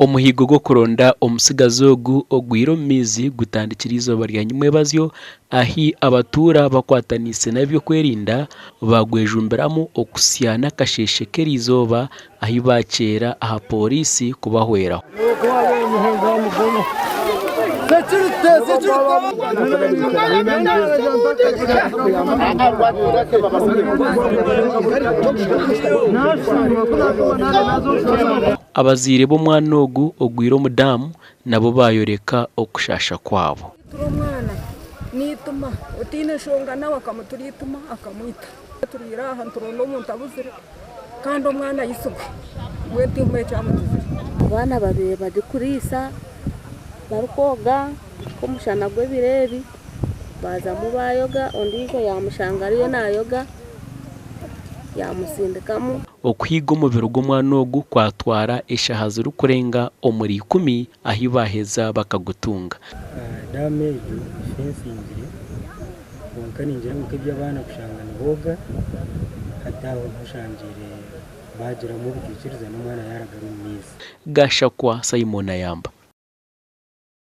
Omuhiigo gw'okuronda omutsigazi ogu ogwire omu maizi gutandikire eizooba rya nyimwebazyo ahi abatuura bakwataniise n'ab'ebyokwerinda baagwejumbiramu okuhitsya n'akasheeshe k'eriizooba ahi baakyera aha pooriisi kubahweraho. Abazaire b'omwana ogu ogwire omu daamu nabo baayoreka okushaasha kwabo. Turi omwana naituma otaine nshonga nawe akamutura eituma akamwita. Turiire aha nituronda omuntu abuzire kandi omwana aitsirwe mbwenu tihaine ekyamutuzire. Abaana babaire barikuriisa barikwoga nk'omushana gw'ebiro ebi baazamu baayoga ondiijo yaamushanga ariyo naayoga yaamutsindikamu. Okuhiiga omubiri gw'omwana ogu kwatwara eshaaha zirikurenga omuri ikumi ahi baaheza bakagutunga. Daamu egyo efensingire kwonka ningira ngu nk'eby'abaana kushanga nibooga hati aho niho oshangire baagiramu obutaikiriza n'omwana yaaragara omu maizi. Gashakwa Simon Ayamba.